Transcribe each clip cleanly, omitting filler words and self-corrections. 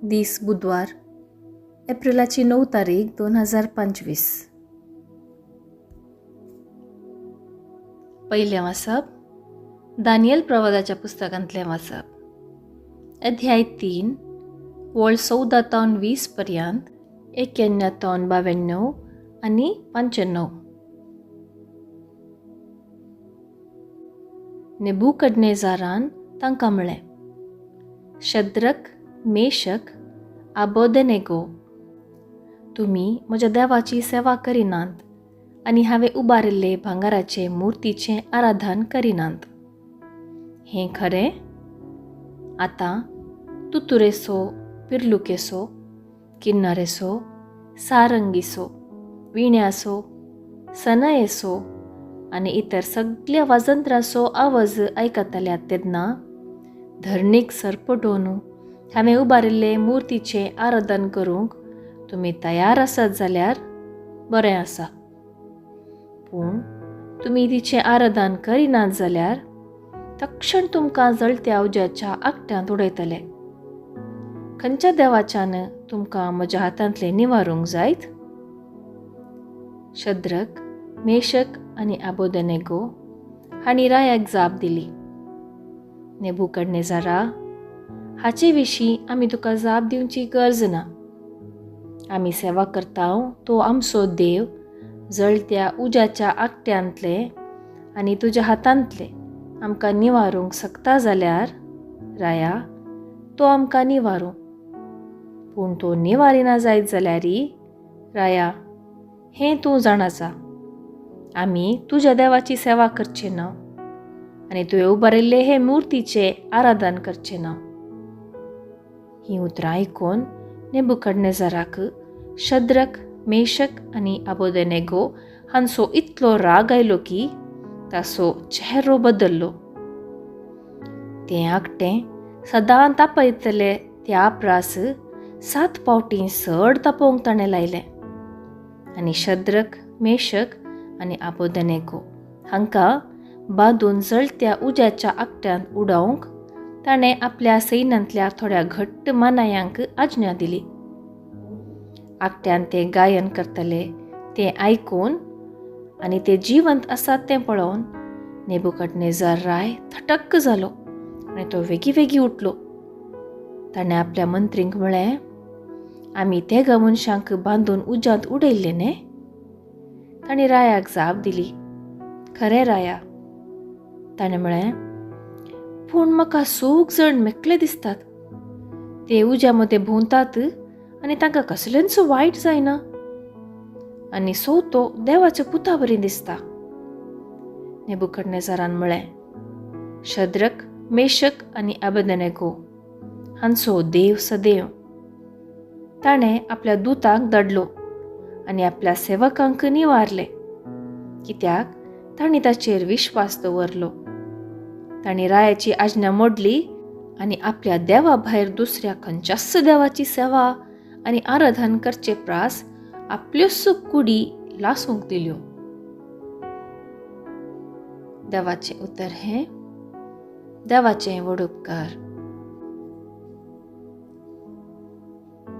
दीस बुधवार, एप्रिलाची 9 तारीख 2025. पयलें वाचप दानियल प्रवादाच्या पुस्तकांतलें वाचप, अध्याय 3, वळ 14 तावन 20 पर्यंत, 91 तावन 92 आनी 95. नेबुकदनेजारान तांकां म्हळें, शद्रक, मेशक, आबोदेनेगो, तुमी म्हज्या देवाची सेवा करिनात आनी हांवें उबारिल्ले भांगराचे मुर्तीचें आराधन करिनात, हें खरें? आतां तुतुरेसो, पिर्लुकेसो, किन्नरेसो, सारंगीसो, विण्यासो, सनयेसो आनी इतर सगल्या वाजंत्रांचो आवाज आयकतल्या तेन्ना धरणीक सरपटोवन हांवें उबारिल्ले मुर्तीचें आराधन करूंक तुमी तयार आसात जाल्यार बरें आसा, पूण तुमी तिचें आराधन करिनात जाल्यार तक्षण तुमकां जळत्या उज्याच्या आकट्यांत उडयतले. खंयच्या देवाच्यान तुमकां म्हज्या हातांतलें निवारूंक जायत? शद्रक, मेशक आनी आबोदेनेगो हांणी रायाक जाप दिली, नेबुकदनेजारा, हाचे विशीं आमी तुका जाप दिवची गरज ना. आमी सेवा करता तो आमचो देव जळत्या उज्याच्या आकट्यांतले आनी तुज्या हातांतले आमकां निवारूंक शकता जाल्यार राया, तो आमकां निवारूं. पूण तो निवारिना जायत जाल्यार राया, हें तूं जाणा जा, आमी तुज्या देवाची सेवा करचे ना आनी तुवें उबारिल्ले हे मुर्तीचें आराधन करचें ना. हीं उतरां आयकून नेबुकदनेजाराक शद्रक, मेशक आनी आबोदेनेगो हांचो इतलो राग आयलो की ताचो चेहरो बदल्लो. तें आकटें सदां तापयतले त्या प्रास 7 फावटीं चड तापोवंक ताणें लायलें आनी शद्रक, मेशक आनी आबोदेनेगो हांकां बांदून जळत्या उज्याच्या आकट्यांत उडोवंक ताणें आपल्या सैन्यांतल्या थोड्या घट्ट मानायांक आज्ञा दिली. आकट्यान ते गायन करतले तें आयकून आनी ते जिवंत आसात तें पळोवन नेबुकदनेजार राय थटक्क जालो आनी तो वेगीं वेगीं उठलो. ताणें आपल्या मंत्रींक म्हळें, आमी तेगा मनशांक बांदून उज्यांत उडयल्ले न्ही? तांणी रायाक जाप दिली, खरें राया. ताणें म्हळें, पूण म्हाका 6 जण मेकळे दिसतात, ते उज्या मदें भोंवतात आनी तांकां कसलेंच वायट जायना आनी चवथो देवाच्या पुता बरी दिसता. नेबुकदनेजारान म्हळें, शद्रक, मेशक आनी आबेदनेगो हांचो देव सदैव. ताणें आपल्या दुतांक धाडलो आनी आपल्या सेवकांक निवारले, कित्याक तांणी ताचेर विश्वास दवरलो. तांणी रायाची आज्ञा मोडली आनी आपल्या देवा भायर दुसऱ्या खंयच्याच देवाची सेवा आनी आराधन करचे प्रास आपल्योच कुडी लासूंक दिल्यो. देवाचें उतर हें देवाचें व्हड उपकार.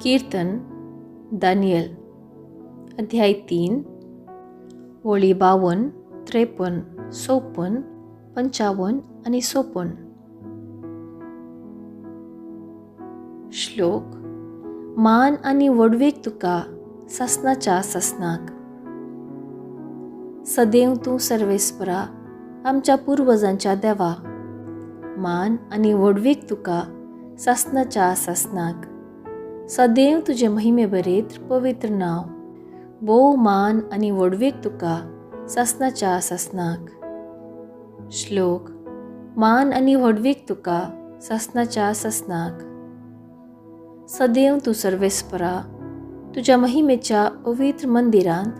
कीर्तन दानियल अध्याय 3, वळी 52, 53, 54, 55 आनी 56. श्लोक, मान आनी व्हडवीक तुका सासणाच्या सासणाक. सदैव तूं सर्वेस्परा, आमच्या पुर्वजांच्या देवा, मान आनी व्हडवीक तुका सासणाच्या सासणाक. सदैव तुजे महिमे बरेत पवित्र नांव, भोव मान आनी व्हडवीक तुका सासणाच्या सासणाक. श्लोक, मान आनी व्हडवीक तुका सासणाच्या सासणाक. सदैव तूं सर्वेस्परा, तुज्या महिमेच्या पवित्र मंदिरांत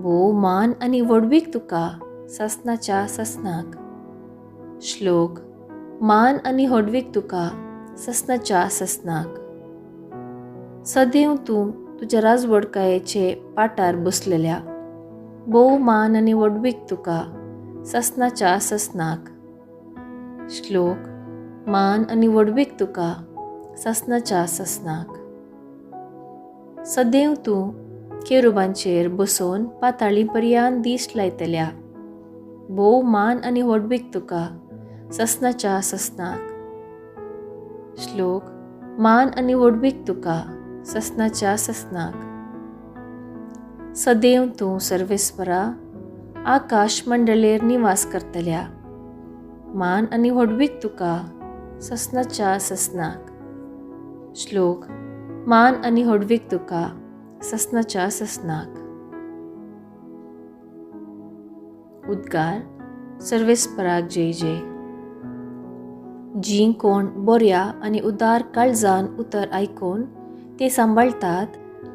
भोव मान आनी व्हडवीक तुका सासणाच्या सासणाक. श्लोक, मान आनी व्हडवीक तुका सासणाच्या सासणाक. सदैव तूं तुज्या राजवडकायेचे पाटार बसलेल्या, भोव मान आनी व्हडवीक तुका सासणाच्या सासणाक. श्लोक, मान आनी व्हडवीक तुका सासणाच्या सासणाक. सदैव तूं केरुबांचेर बसोवन पाताळी पर्यान दीस लायतल्या. भोव मान आनी व्हडवीक तुका ससनाच्या ससनाक. श्लोक मान आनी व्हडवीक तुका ससनाच्या ससनाक. सदैव तूं सर्वेस्परा आकाश मंडळेर निवास करतल्या. मान आनी व्हडवीक तुका ससनाच्या ससनाक. श्लोक मान आनी व्हडवीक तुका ससनाच्या ससनाक. उद्गार सर्वेस्पराक जय जय. जीं कोण बऱ्या आनी उदार काळजान उतर आयकून ते सांबाळटात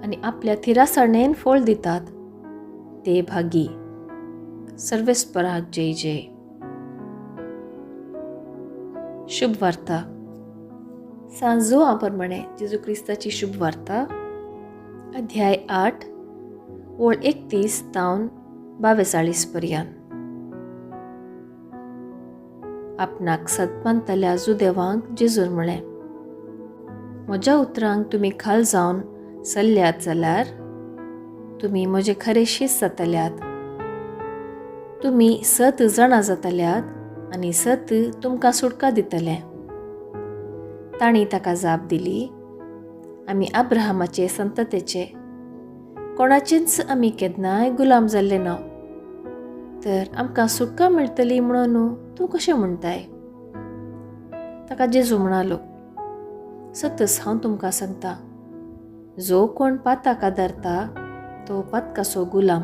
आनी आपल्या थिरासाणेन फळ दितात ते भागी. सर्वेस्पराक जय जय. शुभ वार्ता. सांजो प्रमाणे जेजू क्रिस्ताची शुभ वार्ता अध्याय 8 ओळ 31 तावन 42 पर्यंत. आपणाक सतमानतल्या जुदेवांक जेजून म्हळें, म्हज्या उतरांक तुमी खाल जावन सल्ल्यात जाल्यार तुमी म्हजे खरे शीस जातल्यात. तुमी सत जाणा जातल्यात आनी सत तुमकां सुटका दितलें. तांणी ताका जाप दिली, आमी अब्राहमाचे संततेचे, कोणाचेच आमी केन्नाय गुलाम जाल्ले ना, तर आमकां सुटका मेळटली म्हणून तूं कशें म्हणटाय? ताका जेजू म्हणालो, सतच हांव तुमकां सांगता, जो कोण पाताक आदारता तो पातकाचो गुलाम.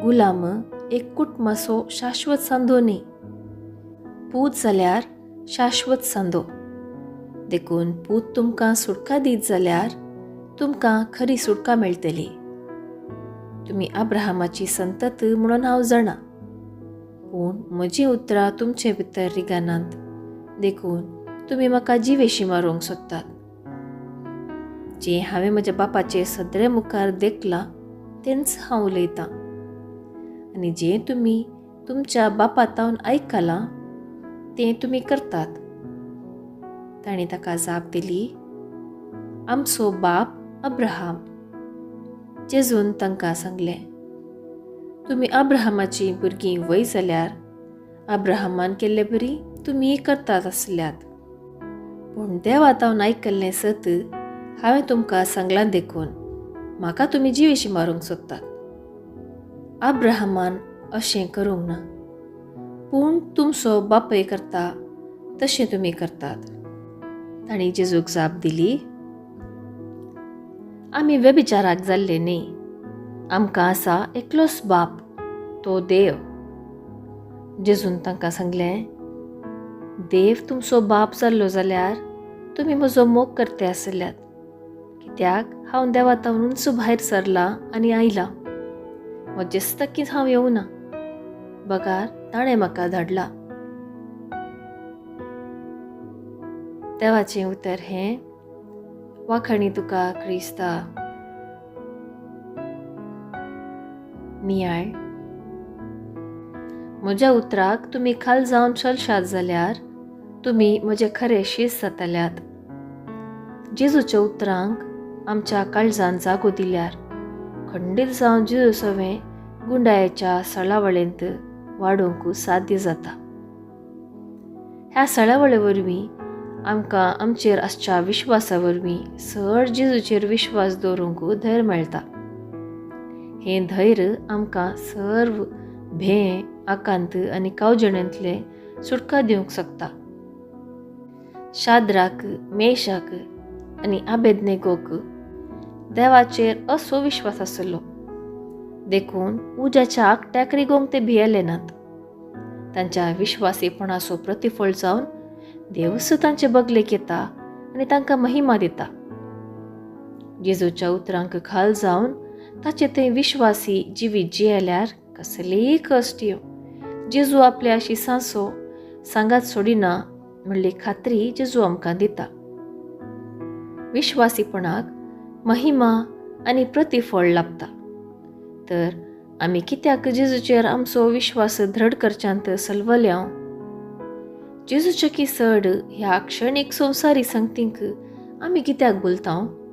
गुलाम एक कुटुंबाचो शाश्वत सांदो न्ही, पूत जाल्यार शाश्वत सांदो. देखून पूत तुमकां सुटका दीत जाल्यार तुमकां खरी सुटका मेळटली. तुमी अब्राहमाची संतत म्हणून हांव जाणा, पूण म्हजीं उतरां तुमचे भितर रिगानात, देखून तुमी म्हाका जिवेशी मारूंक सोदतात. जें हांवें म्हज्या बापाचे सदरे मुखार देखलां तेंच हांव उलयतां, आनी जें तुमी तुमच्या बापा तावन आयकलां तें तुमी करतात. तांणी ताका जाप दिली, आमचो बाप अब्राहम. जेजून तांकां सांगलें, तुमी अब्राहमाची भुरगीं वय जाल्यार अब्राहमान केल्ले बरी तुमी करतात आसल्यात. पूण देवा तावन आयकल्लें सत हांवें तुमकां सांगलां, देखून म्हाका तुमी जिवेशी मारूंक सोदतात. अब्राहमान अशें करूंक ना, पूण तुमचो बापय करता तशें तुमी करतात. तांणी जेजूक जाप दिली, आमी व्यभिचाराक जाल्ले न्ही, आमकां आसा एकलोच बाप, तो देव. जेजून तांकां सांगलें, देव तुमचो बाप जाल्लो जाल्यार तुमी म्हजो मोग करते आसल्यात, कित्याक हांव देवा तावनूच भायर सरलां आनी आयलां. म्हजेच तकीच हांव येवना, बगार ताणें म्हाका धाडला. देवाचें उतर हें. वाखाणी तुका क्रिस्ता. नियाळ. म्हज्या उतराक तुमी खाल जावन चलशात जाल्यार तुमी म्हजे खरे शीस जातल्यात. जेजूच्या उतरांक आमच्या काळजान जागो दिल्यार खंडीत जावन जेजू सवें गुंडायेच्या सळावळेंत वाडोवंक साध्य जाता. ह्या सळावळे वरवीं आमकां आमचेर आसच्या विश्वासा वरवीं चड जेजूचेर विश्वास दवरूंक धैर्य मेळटा. हें धैर्य आमकां सर्व भें, आकांत आनी कावजणेंतले सुटका दिवंक शकता. शाद्राक, मेशाक आनी आबेदनेगोक देवाचेर असो विश्वास आसलो, देखून उज्याच्या आकट्याक रिगोवंक ते भियेले नात. तांच्या विश्वासीपणाचो प्रतिफळ जावन देवूच तांचे बगलेक येता आनी तांकां महिमा दिता. जेजूच्या उतरांक खाल जावन ताचे ते विश्वासी जिवीत जियेल्यार कसलेय कश्ट येवं, जेजू आपल्या शिसांचो सांगात सोडिना म्हणली खात्री जेजू आमकां दिता. विश्वासीपणाक महिमा आनी प्रतिफळ लाभता. तर आमी कित्याक जेजूचेर आमचो विश्वास दृढ करच्यांत सलवल्या? जेजूचकी चड ह्या क्षणीक संवसारी संगतींक आमी कित्याक बोलता?